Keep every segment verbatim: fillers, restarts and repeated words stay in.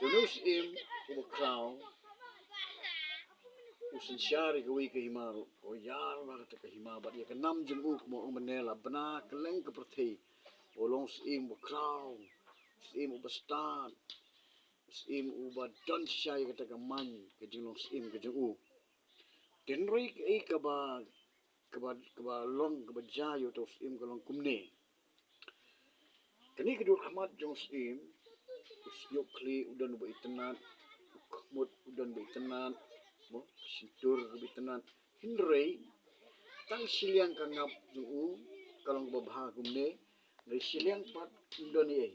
Une u syiem uba khraw u synshar ïa kawei ka hima ruh, ka ïar bha kata ka hima, bad ïa ka nam jong u kumba ong mynne la bna kylleng ka pyrthei. U long syiem uba khraw, syiem uba stad, syiem uba don shisha ïa kata ka main ka jinglong syiem ka jong u. Tynrai kaei kaba, kaba, kaba long, kaba jia ïa uta u syiem ka long kumne. Kane ka dur khmat jong u syiem, u shñiuhkhlieh u don uba itynnad, u khmut u don uba itynnad, mo, ka shyntur kaba itynnad. Hynrei tang shiliang ka ngap jong u ka long kaba bha kumne. Hynrei shiliang pat ym don ei.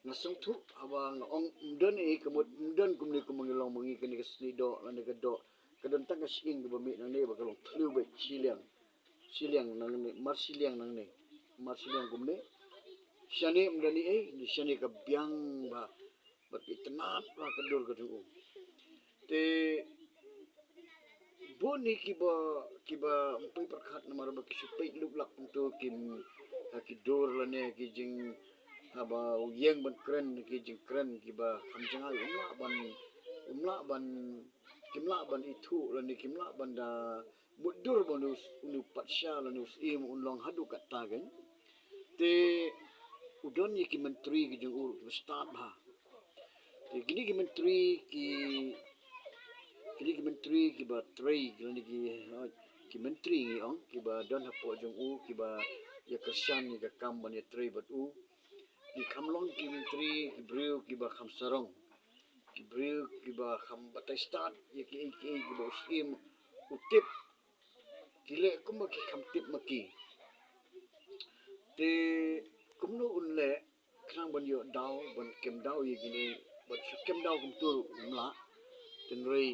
Nga sngewthuh haba nga ong ym don ei, ka mut ym don kumne kumba ngi long ma ngi kane ka snieh doh lane ka doh. Ka don tang ka shyieng kaba mih nangne ba ka long thliew beit shiliang. Shiliang nangne, mar shiliang nangne. Mar shiliang kumne. Shane ym don ei, shane ka biang bha. Bad ka itynnad bha ka dur ka jong u. Te bun hi kiba, kiba ym poi pyrkhat namar ba ki shu peit luklak kumto ki, ha ki dur lane ki jing, haba u ïeng ban kren ki jingkren kiba kham jngai, um lah ban, um lah ban, kim lah ban ithuh lane kim lah ban da mutdur ba une u, une u patsha lane u syiem un long haduh katta kein. Te u don ïa ki myntri ki jong u kiba stad bha. Te kine ki myntri ki, kine ki myntri kiba trei, kine ki, ki myntri ngi ong, kiba don hapoh jong u, kiba ïa kyrshan ïa ka kam ban ïa trei bad u. Ki kham long ki myntri ki briew kiba kham sarong, ki briew kiba kham batai stad ïa kiei kiei kiba u syiem u tip. Ki leh kumba ki kham tip ma ki. Te kumno un leh khnang ban ïoh daw ban kem daw ïa kine, ban shu kem daw kumto ruh um lah. Tynrai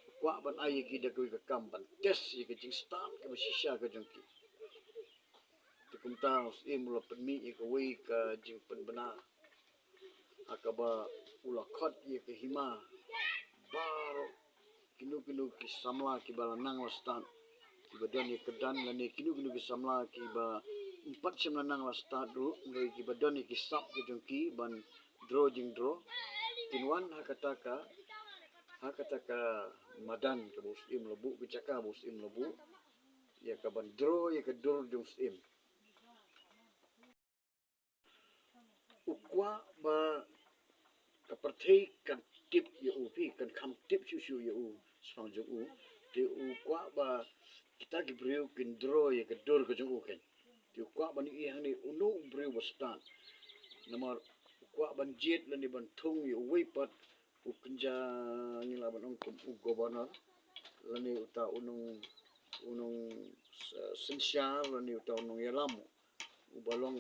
u kwah ban ai ïa ki da kawei ka kam ban test ïa ka jingstad kaba shisha ka jong ki. Te kumta u syiem u la pynmih ïa kawei ka jingpynbna ha kaba u la khot ïa ka hima baroh kino kino ki samla kiba la nang la stad, kiba don ïa ka kyrdan lane kino kino ki samla kiba ym pat shym la nang la stad ruh, hynrei kiba don ïa ki sap ka jong ki ban draw jingdraw. Kin wan ha kata ka, ha kata ka madan kaba u syiem la buh, ka jaka ba u syiem la buh, ïa ka ban draw ïa ka dur jong u syiem. U kwah ba ka pyrthei kan tip ïa u, phi, kan kham tip shuh shuh ïa u shaphang jong u. Te u kwah ba kita ki briew kin draw ïa ka dur ka jong u kein. Te u kwah ban ïohi hangne uno u briew ba stad. Namar u kwah ban jied lane ban thung ïa uwei pat u kynja, ngi lah ban ong kum u governor lane uta u nong, u nong, eh, synshar lane uta u nongïalam uba long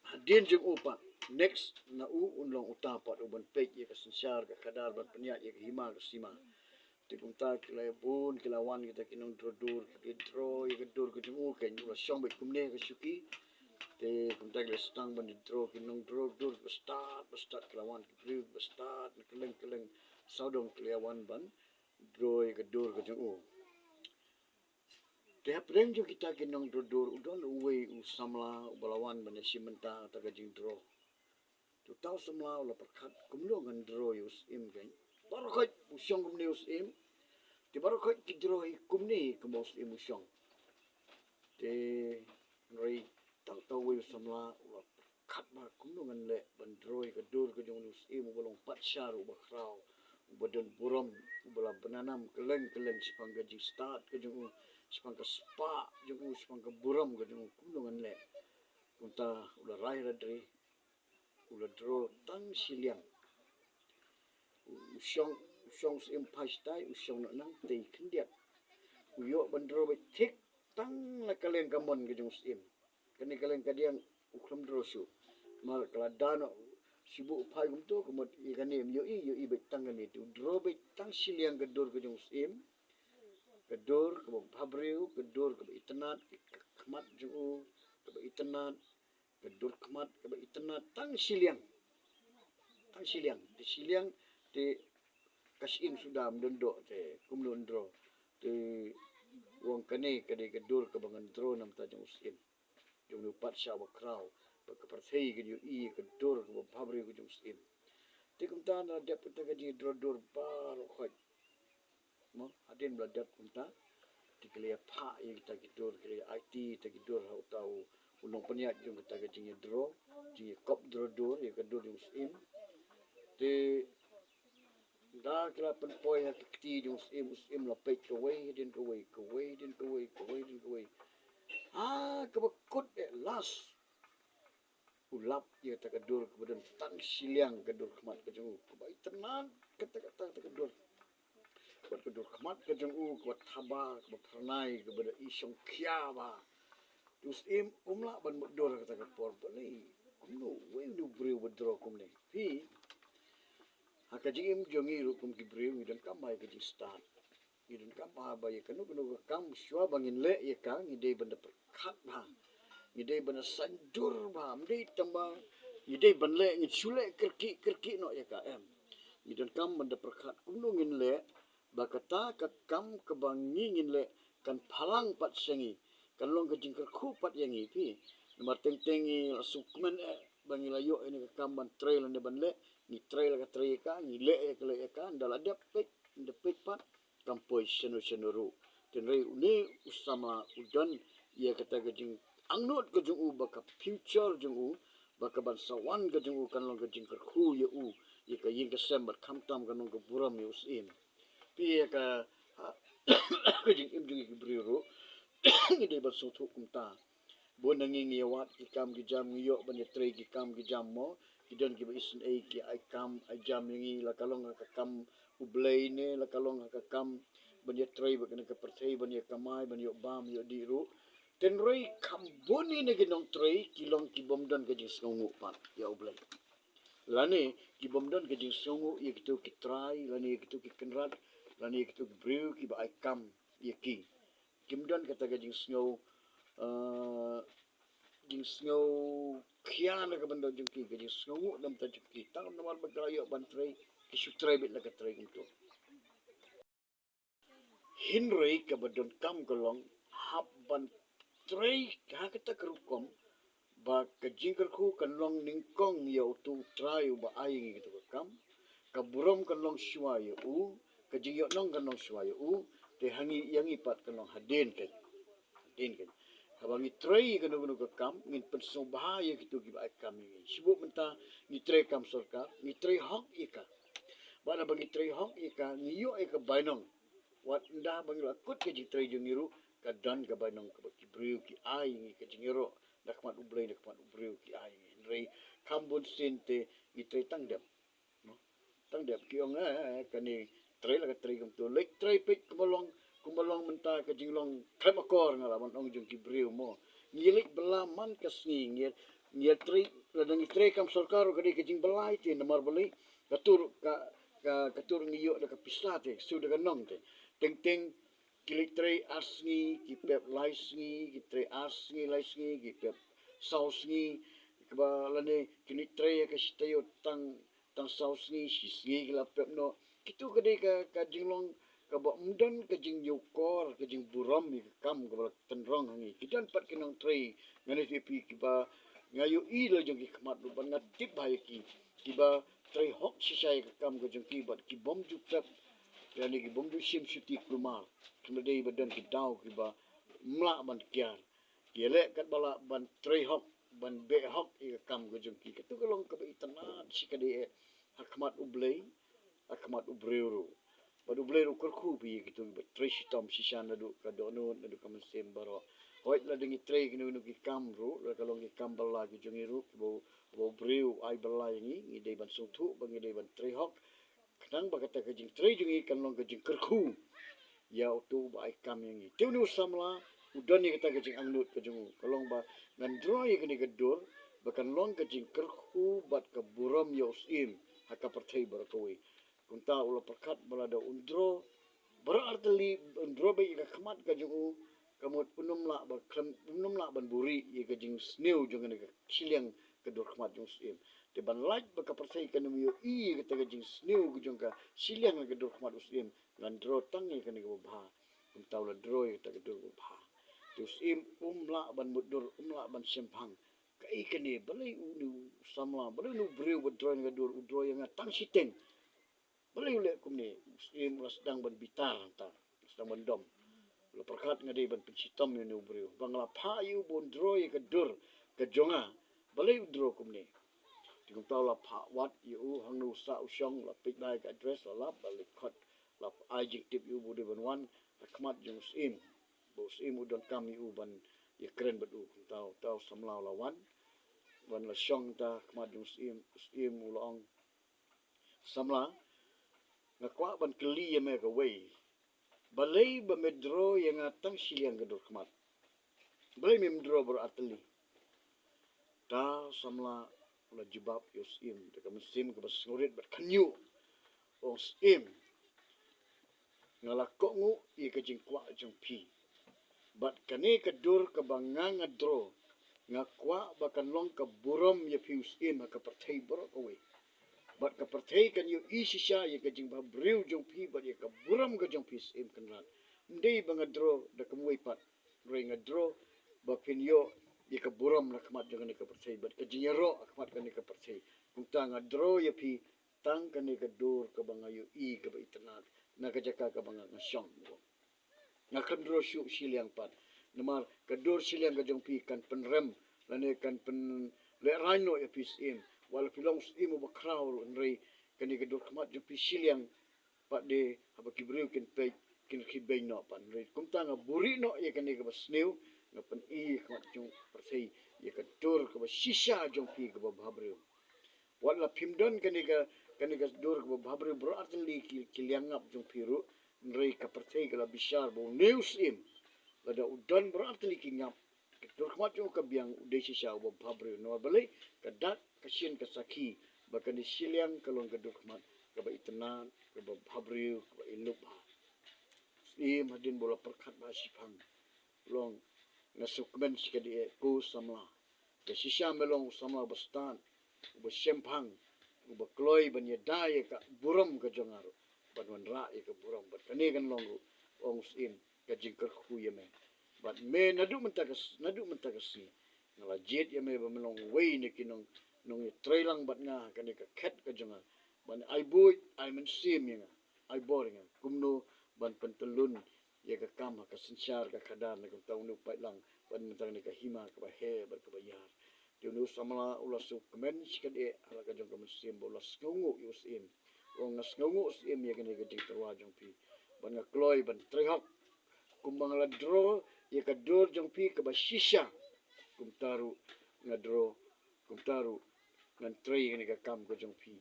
hadien jong u pat. Next na u un long uta pat uban peit ïa ka synshar ka khadar ban pynïaid ïa ka hima ka sima. Te kumta ki la bun ki la wan kita ki nongdraw dur, ki draw ïa ka dur ka jong u kein, u la shong beit kumne ka shuki. Te kumta ki la sdang ban draw, ki nongdraw dur ba stad ba stad ki la wan, ki briew ba stad na kylleng kylleng sawdong ki la wan ban draw ïa ka dur ka jong u. Te hapdeng jong kita ki nongdraw dur u don uwei u samla uba la wan ban ïashim bynta ïa kata ka jingdraw. Te uta u samla u la pyrkhat kumno ngan draw ïa u syiem kein. Baroh khoit u shong kumne u syiem. Te baroh khoit ki draw hi kumne kumba u syiem u shong. Te hynrei tang uta uwei u samla u la pyrkhat ba kumno ngan leh ban draw ïa ka dur ka jong une u syiem uba long patsha ruh uba khraw, uba don burom, uba la bna nam kylleng kylleng shaphang ka jingstad ka jong u, shaphang ka spah jong u, shaphang ka burom ka jong u, kumno ngan leh. Kumta u la rai la dei, u la draw tang shiliang. U, u shong, u shong u syiem phai shatai, u shong noh nangtei khyndiat. U ïoh ban draw beit thik tang na ka liang ka mon ka jong u syiem. Kane ka liang ka diang u khlem draw shuh. Namar ka la da noh shu buh phai kumto, ka mut ïa kane ym ïohi, ïohi beit tang kane. Te u draw beit tang shiliang ka dur ka jong u syiem. Ka dur kaba bhabriew, ka dur kaba itynnad, ka khmat jong u kaba itynnad, ka dur khmat kaba itynnad, tang shiliang. Tang shiliang, te shiliang, te ka shyieng suda ym don doh, te kumno un draw. Te u ong kane ka dei ka dur kaba ngan draw na bynta jong u syiem, jong une u patsha uba khraw, ba ka pyrthei kan ïohi ïa ka dur kaba bhabriew ka jong u syiem. Te kumta na dep kata ka jingdro dur baroh khoit. Mo, hadien ba la dep kumta, te ki la ïa phah ïa kita ki dur, ki la ïa aiti kita ki dur ha uta u, u nongpynïaid jong kata ka jingïadro, jingïakop dro dur ïa ka dur jong u syiem. Te da ki la pynpoi ha ka kti jong u syiem, u syiem la peit kawei hadien kawei, kawei hadien kawei, kawei hadien kawei. Ah, kaba kut eh last, u lap ïa kata ka dur kaba don tang shiliang, ka dur khmat ka jong u, kaba itynnad kata, kata, kata ka dur. Bad ka dur khmat ka jong u kaba thaba, kaba phyrnai, kaba da i shongkhia bha. Te u syiem um lah ban mutdur ha kata ka por, balei, kumno, uei une u briew ba dro kumne. Phi, ha ka jingim jong ngi ruh kum ki briew ngi donkam bha ïa ka jingstad. Ngi donkam bha ba ïa kano kano ka kam shuwa ba ngin leh ïa ka, ngi dei ban da pyrkhat bha. Ngi dei ban da saiñdur bha. Ym dei tang ba ngi dei ban leh, ngin shu leh kyrkieh kyrkieh noh ïa ka, em. Ngi donkam ban da pyrkhat kumno ngin leh ba kata ka kam kaba ngi ngin leh kan phalang pat sha ngi, kan long ka jingkyrkhu pat ïa ngi, phi. Namar teng teng ngi la sngewkmen eh ba ngi la ïoh ïa kane ka kam ban trei lane ban leh, ngi trei la ka trei ïa ka, ngi leh ïa ka leh ïa ka, ynda la dep peit, ynda peit pat kam poi shano shano ruh. Hynrei une u samla u don ïa kata ka jingangnud ka jong u ba ka future jong u, ba ka ban sa wan ka jong u kan long ka jingkyrkhu ïa u, ïa ka ïing ka sem bad khamtam kan long ka burom ïa u syiem. Phi, ïa ka, ka jingim jong ngi ki briew ruh ngi dei ban sngewthuh kumta. Bun na ngi ngi ïa wad ki kam ki jam, ngi ïoh ban ïa trei ki kam ki jam mo. Ki don kiba isynei ki ai kam ai jam ïa ngi, la ka long ha ka kam U Blei ne la ka long ha ka kam ban ïa trei bad kane ka pyrthei, ban ïa kamai, ban ïoh bam ïoh dih ruh. Hynrei kham bun na ki nongtrei ki long ki bym don ka jingsngewnguh pat ïa U Blei, lane ki bym don ka jingsngewnguh ïa kito ki trai, lane ïa kito ki kynrad, lane ïa kito ki briew kiba ai kam ïa ki. Kim don kata ka jingsngew, eh, jingsngew khia na ka bynta jong ki, ka jingsngewnguh na ka bynta jong ki. Tang namar ba ki la ïoh ban trei, ki shu trei beit la ka trei kumto. Hynrei kaba donkam ka long, hap ban trei ha kata ka rukom ba ka jingkyrkhu kan long nyngkong ïa uto u Trai uba ai ïa ngi kato ka kam. Ka burom kan long shuwa ïa u, ka jingïohnong kan long shuwa ïa u, te ha ngi, ïa ngi pat kan long hadien keiñ. Hadien keiñ. Haba ngi trei kano kano ka kam, ngin pynsngewbha ïa kito kiba ai kam ïa ngi. Shibun mynta ngi trei kam sorkar, ngi trei hok ïa ka. Bad haba ngi trei hok ïa ka, ngi ïoh ïa ka bainong. Wat ynda ba ngi la kut ka jingtrei jong ngi ruh, ka don ka bainong kaba ki briew ki ai ïa ngi ka jingïaroh na khmat U Blei, na khmat u briew ki ai ïa ngi. Hynrei kham bun sien te ngi trei tang dep. Mo? Tang dep, ki ong, eh, eh, kane trei la ka trei kumto. Leit trei peit kumba long, kumba long mynta ka jinglong khlem akor, nga lah ban ong, jong ki briew mo. Ngi leit bylla man ka sngi, ngi, ngi trei, lada ngi trei kam sorkar ruh ka dei ka jingbylla ïa te, namar balei, kato ruh ka, ka, kato ruh ngi ïoh da ka pisa te, shu da ka nong te. Teng teng ki leit trei ar sngi, ki pep lai sngi, ki trei ar sngi lai sngi, ki pep saw sngi, kaba lane ki leit trei ha ka shi taïew tang, tang saw sngi, shi sngi ki la pep noh. Kito ka dei ka, ka jinglong kaba ym don ka jingïakor, ka jingburom ïa ka kam kaba la tynrong ha ngi. Ki don pat ki nongtrei, ngan ïathuh ïa phi, kiba nga ïohi la jong ki khmat ruh bad nga tip bha ïa ki, kiba trei hok shisha ïa ka kam ka jong ki bad ki bym ju pep, lane ki bym ju shim shuti kulmar. Kim dei ba don ki daw kiba ym lah ban kiar. Ki leh katba lah ban trei hok, ban beh hok ïa ka kam ka jong ki. Kato ka long kaba itynnad shikatdei eh ha khmat U Blei, ha khmat u briew ruh. Bad U Blei ruh u kyrkhu bha ïa kito kiba trei shitom shisha naduh ka dohnud, naduh ka mynsiem baroh. Hooid, lada ngi trei kino kino ki kam ruh, lada ka long ki kam bylla ki jong ngi ruh, kiba u, kiba u briew u ai bylla ïa ngi, ngi dei ban sngewthuh ba ngi dei ban trei hok. Khnang ba kata ka jingtrei jong ngi kan long ka jingkyrkhu ïa uto uba ai kam ïa ngi. Te une u samla u don ïa kata ka jingangnud ka jong u, ka long ba ngan draw ïa kane ka dur ba kan long ka jingkyrkhu bad ka burom ïa u syiem ha ka pyrthei baroh kawei. Kumta u la pyrkhat ba lada un draw baroh artylli, un draw beit ïa ka khmat ka jong u, ka mut un ym lah ba khlem, un ym lah ban buhrieh ïa ka jingsniew jong kane ka shiliang ka dur khmat jong u syiem. Te ban lait ba ka pyrthei kan ym ïohi ïa kata ka jingsniew ka jong ka shiliang ka dur khmat u syiem, ngan draw tang ïa kane kaba bha. Kumta u la draw ïa kata ka dur kaba bha. Te u syiem um lah ban mutdur, um lah ban shemphang. Kaei kane, balei une u samla, balei une u briew ba draw ïa ka dur, u draw ïa nga tang shiteng. Balei u leh kumne, u syiem u la sdang ban bitar hangta, u la sdang ban dom. U la pyrkhat nga dei ban pynshitom ïa une u briew. Ba nga la phah ïa u ban draw ïa ka dur ka jong nga. Balei u draw kumne. Te kumta u la phah wad ïa u, hangno u sah u shong, la peit bha ïa ka address, la lap, la leit khot, la ai jingtip ïa u ba u dei ban wan ha khmat jong u syiem. Ba u syiem u donkam ïa u ban ïakren bad u. Kumta uta u samla u la wan, wan la shong hangta ha khmat jong u syiem, u syiem u la ong, samla, nga kwah ban kylli ïa me kawei. Balei ba me draw ïa nga tang shiliang ka dur khmat? Balei mem draw baroh artylli? Uta u samla u la jubab ïa u syiem da ka mynsiem kaba sngewrit bad khynñiuh. U ong, syiem, nga la kohnguh ïa ka jingkwah jong phi. Bad kane ka dur kaba nga nga draw, nga kwah ba kan long ka burom ïa phi u syiem ha ka pyrthei baroh kawei. Bad ka pyrthei kan ïohi shisha ïa ka jingbhabriew jong phi bad ïa ka burom ka jong phi, syiem Kynrad. Ym dei ba nga draw da kumwei pat. Hynrei nga draw ba phin ïoh ïa ka burom na khmat jong kane ka pyrthei bad ka jingïaroh ha khmat kane ka pyrthei. Kumta nga draw ïa phi tang kane ka dur kaba nga ïohi kaba itynnad na ka jaka kaba nga nga shong. Nga khlem draw shuh shiliang pat. Namar ka dur shiliang ka jong phi kan pynrem lane kan pynlehraiñ noh ïa phi, syiem. Wat la phi long syiem uba khraw hynrei kane ka dur khmat jong phi shiliang pat de, haba ki briew kin peit kin khie beiñ noh pat. Hynrei kumta nga buhrieh noh ïa kane kaba sniew, nga pyni ha khmat jong ka pyrthei ïa ka dur kaba shisha jong phi kaba bhabriew. Wat la phim don kane ka, kane ka dur kaba bhabriew, baroh artylli ki, ki liang ngap jong phi ruh, hynrei ka pyrthei ka la bishar ba une u syiem, lada u don baroh artylli ki ngap, ka dur khmat jong u ka biang, u dei shisha uba bhabriew. Namar balei? Ka dak ka shin ka sakhi ba kane shiliang ka long ka dur khmat kaba itynnad, kaba bhabriew, kaba i lup bha. Syiem hadien ba u la pyrkhat bha shiphang, u ong, nga sngewkmen shikatdei, ko samla. Ba shisha me long u samla uba stad, uba shemphang, uba kloi ban ïada ïa ka burom ka jong nga ruh, ban wanrah ïa ka burom. Bad kane kan long ruh, ong u syiem, ka jingkyrkhu ïa me. Bad me naduh mynta ka s-, naduh mynta ka sngi nga la jied ïa me ba me long uwei na ki nong, nongïatreilang bad nga ha kane ka khet ka jong nga. Ban ai buit, ai mynsiem ïa nga, ai bor ïa nga kumno ban pyntyllun ïa ka kam ha ka synshar ka khadar na ka bynta une u paidlang bad na ka bynta kane ka hima kaba heh bad kaba ïar. Te une u samla u la sngewkmen shikatdei ha la ka jong ka mynsiem ba u la sngewnguh ïa u syiem. U ong, nga sngewnguh syiem ïa kane ka jingtyrwa jong phi bad nga kloi ban trei hok. Kumba nga la draw ïa ka dur jong phi kaba shisha, kumta ruh nga draw, kumta ruh ngan trei ïa kane ka kam ka jong phi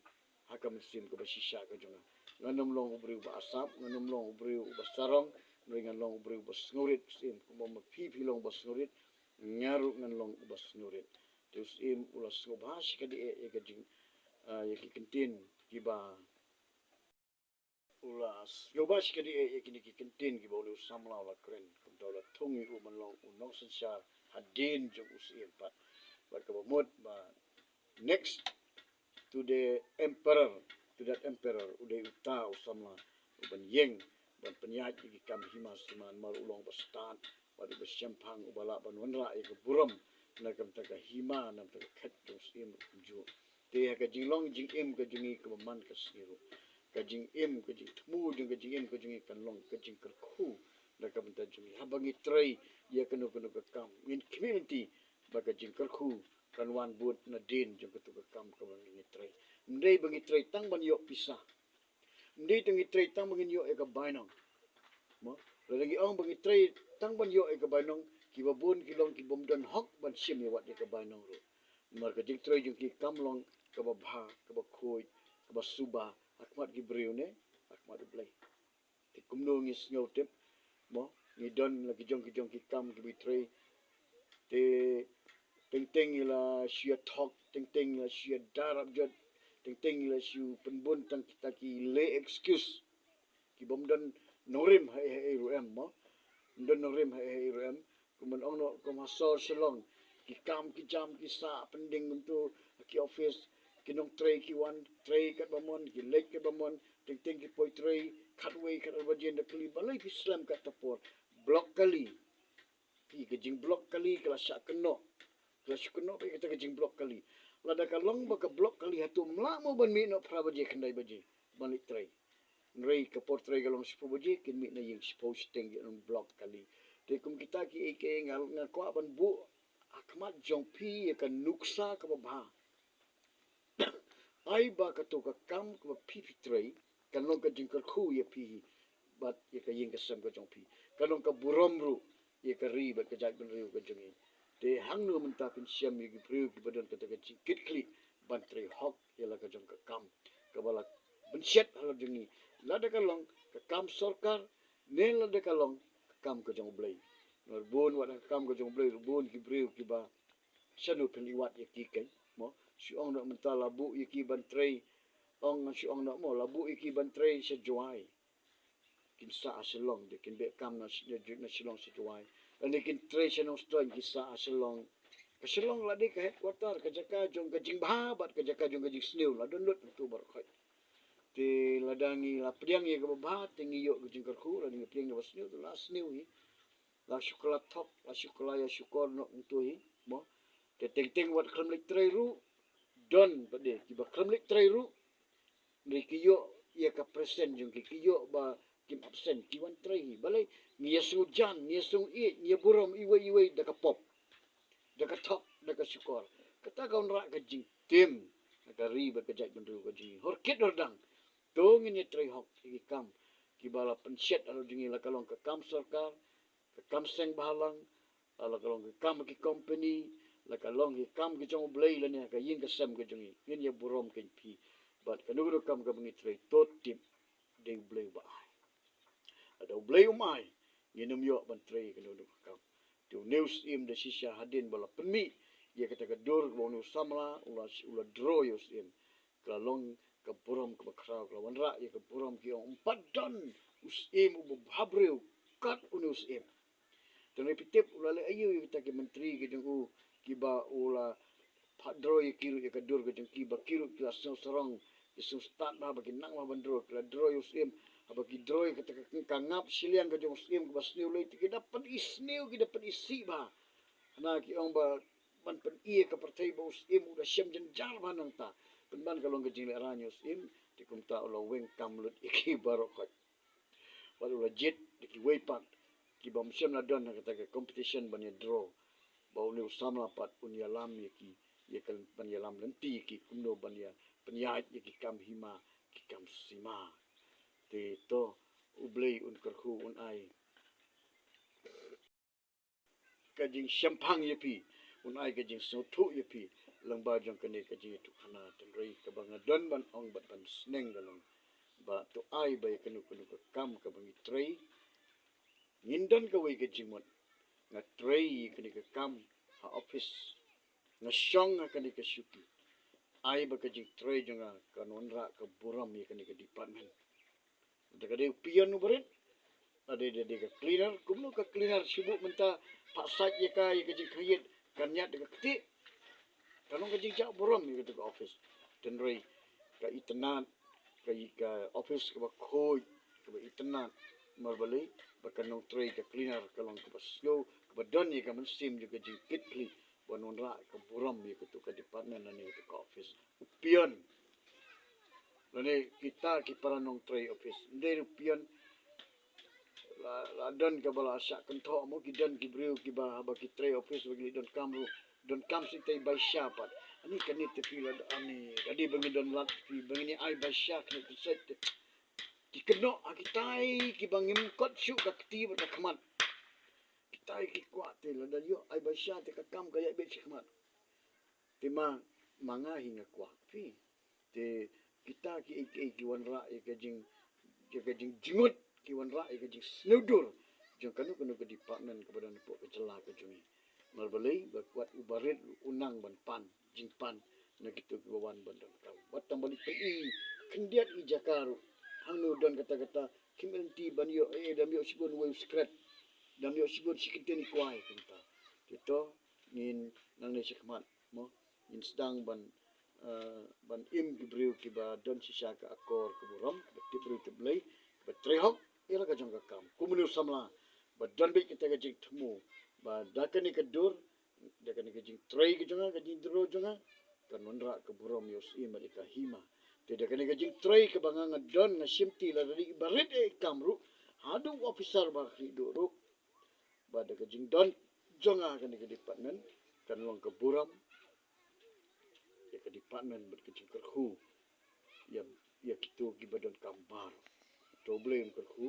ha ka mynsiem kaba shisha ka jong nga. Ngan ym long u briew uba asap, ngan ym long u briew uba sarong, hynrei ngan long u briew uba sngewrit, syiem. Kumba ma phi phi long uba sngewrit, nga ruh ngan long uba sngewrit. Te u syiem u la sngewbha shikatdei ïa ka jing, ah, ïa ki kyntien kiba u la sngewbha shikatdei ïa kine ki kyntien kiba une u samla u la kren. Kumta u la thung ïa u ban long u nongsynshar hadien jong u syiem pat. Bad kaba mut ba next to the emperor, to that emperor, u dei uta u samla uban ïeng ban pynïaid ïa ki kam hima sima, namar u long uba stad bad uba shemphang, uba lah ban wanrah ïa ka burom na ka bynta ka hima, na ka bynta ka khet jong u syiem ruh kumjuh. Te ha ka jinglong jingim ka jong ngi kaba man ka sngi ruh, ka jingim, ka jingthmu jong ka jingim ka jong ngi kan long ka jingkyrkhu na ka bynta jong ngi. Haba ngi trei ïa kano kano ka kam, ngin khmih lynti ba ka jingkyrkhu kan wan bud nadien jong kato ka kam kaba ngi trei. Ym dei ba ngi trei tang ban ïoh pisa. Ym dei tang ngi trei tang ba ngin ïoh ïa ka bainong. Mo, lada ngi ong ba ngi trei tang ban ïoh ïa ka bainong, kiba bun ki long kibym don hok ban shim ïa wat ïa ka bainong ruh. Namar ka jingtrei jong ki kam long kaba bha, kaba khuid, kaba suba ha khmat ki briew ne ha khmat U Blei. Te kumno ngi sngew tip, mo, ngi don la ki jong ki jong ki kam kiba trei. Te teng teng ngi la shu ïa thok, teng teng ngi la shu ïa darap jot, teng teng ngi la shu pynbun tang kita ki leh excuse. Kibym don nongrim ha ei ha ei ruh em, mo. Ym don nongrim ha ei ha ei ruh em. Kum ban ong noh kum ha sor Shillong, ki kam ki jam ki sah pynding kumto ha ki office, ki nongtrei ki wan trei katba mon, ki leit katba mon, teng teng ki poi trei khatwei khatar baje. Ynda kylli balei phi slem katto por, block kali. Phi, ka jing block kali ka la shah kynnoh Ka la shu kynnoh beit kata ka jingblock kali. Lada ka long ba ka block kali hato ym lah mo ban mih noh phra baje khyndai baje ban leit trei. Hynrei ka por trei ka long shiphew baje, kin mih na ïing shiphew shiteng, ki unblock kali. Te kum kita kiei kiei nga, nga kwah ban buh ha khmat jong phi ïa ka nuksa kaba bha. Ai ba kato ka kam kaba phi phi trei kan long ka jingkyrkhu ïa phi hi bad ïa ka ïing ka sem ka jong phi. Kan long ka burom ruh ïa ka ri bad ka jaitbynriew ka jong ngi. Te hangno mynta phin shem ïa ki briew kiba don kata ka jingkitkhlieh ban trei hok ïa la ka jong ka kam kaba la pynshet halor jong ngi, lada ka long ka kam sorkar ne lada ka long ka kam ka jong U Blei. Namar bun wat ha ka kam ka jong U Blei ruh bun ki briew kiba shano phin ïwad ïa ki keiñ, mo? Shu ong noh mynta la buh ïa ki ban trei, ong shu ong noh mo, la buh ïa ki ban trei sha Jowai. Kin sah ha Shillong, de kin beh kam na, na, na Shillong sha Jowai. Lane kin trei sha Nongstoiñ, kin sah ha Shillong. Ka Shillong la dei ka headquarter, ka jaka jong ka jingbha bad ka jaka jong ka jingsniew, la don lut hangto baroh khoit. Te lada ngi la pdiang ïa kaba bha te ngi ïoh ka jingkyrkhu, lada ngi pdiang kaba sniew te la sniew hi. La shu kylla thok, la shu kylla ïa shukor noh hangto hi, mo. Te teng teng wat khlem leit trei ruh, don pat de kiba khlem leit trei ruh. Hynrei ki ïoh ïa ka present jong ki, ki ïoh ba kim absent, ki wan trei hi. Balei? Ngi ïa sngewjan, ngi ïa sngewïeit, ngi ïa burom iwei iwei da ka pop, da ka thok, da ka shukor. Kata ka wanrah ka jingtim ha ka ri bad ka jaitbynriew ka jong ngi. Hor kit hor dang to ngin ïa trei hok ïa ki kam kiba la pynshet halor jong ngi, la ka long ka kam sorkar, ka kam seng bhalang, la ka long ka kam ki company, la ka long ki kam ki jong U Blei lane ka ïing ka sem ka jong ngi. Ngin ïa burom keiñ phi. Bad kano kano ka kam kaba ngi trei to tip dei U Blei uba ai. Lada U Blei um ai, ngin ym ïoh ban trei kano kano ka kam. Te une u syiem da shisha hadien ba la pynmih ïa kata ka dur kaba une u samla u la, u la draw ïa u syiem. Ka la long ka burom kaba khraw, ka la wanrah ïa ka burom, ki ong ym pat don u syiem uba bha briew kat une u syiem. Te hynrei phi tip u la leh aïu ïa kita ki myntri ki jong u kiba u la phah draw ïa ki ruh ïa ka dur ka jong ki, ba ki ruh ki la sngew sarong, ki sngew stad bha ba ki nang bha ban draw, ki la draw ïa u syiem. Haba ki draw ïa kata ka, ka ngap shiliang ka jong u syiem kaba sniew lei, te ki da pyni sniew, ki da pyni sih bha. Hana ki ong ba ban pyni ïa ka pyrthei ba u syiem u da shem jynjar bha nangta. Pynban ka long ka jinglehraiñ ïa u syiem, te kumta u la weng kam lut ïa ki baroh khoit. Bad u la jied da kiwei pat kiba ym shym la don ha kata ka competition ban ïa draw. Ba une u samla pat un ïalam ïa ki, ïa ka ban ïalam lynti ïa ki kumno ban ïa pynïaid ïa ki kam hima, ki kam sima. Te to U Blei un kyrkhu, un ai ka jingshemphang ïa phi, un ai ka jingsngewthuh ïa phi lyngba jong kane ka jingïathuhkhana. Te hynrei kaba nga don ban ong bad ban sneng ka long ba to ai ba ïa kano kano ka kam kaba ngi trei, ngin don kawei ka jingmut. Nga trei ïa kane ka kam ha office, nga shong ha kane ka shuki. Ai ba ka jingtrei jong nga kan wanrah ka burom ïa kane ka department. Lada ka dei u peon uba rit, lada dei, dei ka cleaner, kumno ka cleaner shu buh mynta, phah sait ïa ka, ïa ka jingkhang ïit, kan ñiad da ka ktieh. Ka long ka jingjah burom ïa kata ka office. Te hynrei ka itynnad, ka, ka office kaba khuid, kaba itynnad. Namar balei? Ba ka nongtrei, ka cleaner ka long kaba sngew, kaba don ïa ka mynsiem jong ka jingkitkhlieh ban wanrah ka burom ïa kata ka department lane kata ka office. U peon lane kita ki para nongtrei office. Ym dei u peon la, la don kaba la shah kynthoh mo, ki don ki briew kiba haba ki trei office ba ki leit donkam ruh, donkam shisha i baisha pat. Ani kane te phi la, ani ka dei ba ngin don lad phi, ba ngin ai baisha kane te sait te. Ki kynnoh ha kitai kiba ngim kot shuh ka kti bad ka khmat. Kitai ki kwah te lada ïoh ai baisha te ka kam ka ïaid beit shakhmat. Te ma, ma nga hi nga kwah phi. Te kita kiei kiei ki wanrah ïa ka jing, ïa ka jingjngut, ki wanrah ïa ka jingsngewdur jong kano kano ka department kaba don hapoh ka jylla ka jong ngi. Namar balei? Ba wat uba rit u nang ban pan jingpan na kito kiba wan ban donkam. Wat tang ban pyni khyndiat i jaka ruh. Hangno don kata kata, kim lynti ban ïoh, eh, dang ïoh shibun wei u skret, dang ïoh shibun shi kyntien i kwai kumta. Te to ngin nangne shakhmat mo, ngin sdang ban, eh, ban im ki briew kiba don shisha ka akor ka burom, ba tip briew tip Blei, ba trei hok ïa la ka jong ka kam. Kum une u samla ba don beit kata ka jingthmu ba da kane ka dur Da kane ka jingtrei ka jong nga, ka jingdro jong nga, kan wanrah ka burom ïa u Syiem bad ïa ka hima. Te da kane ka jingtrei kaba nga nga don, nga shimti lada dei barit ïa i kam ruh, haduh officer ba khlieh duh ruh, ba da ka jingdon jong nga ha kane ka department kan long ka burom ïa ka department bad ka jingkyrkhu ïa, ïa kito kiba donkam baroh. To U Blei un kyrkhu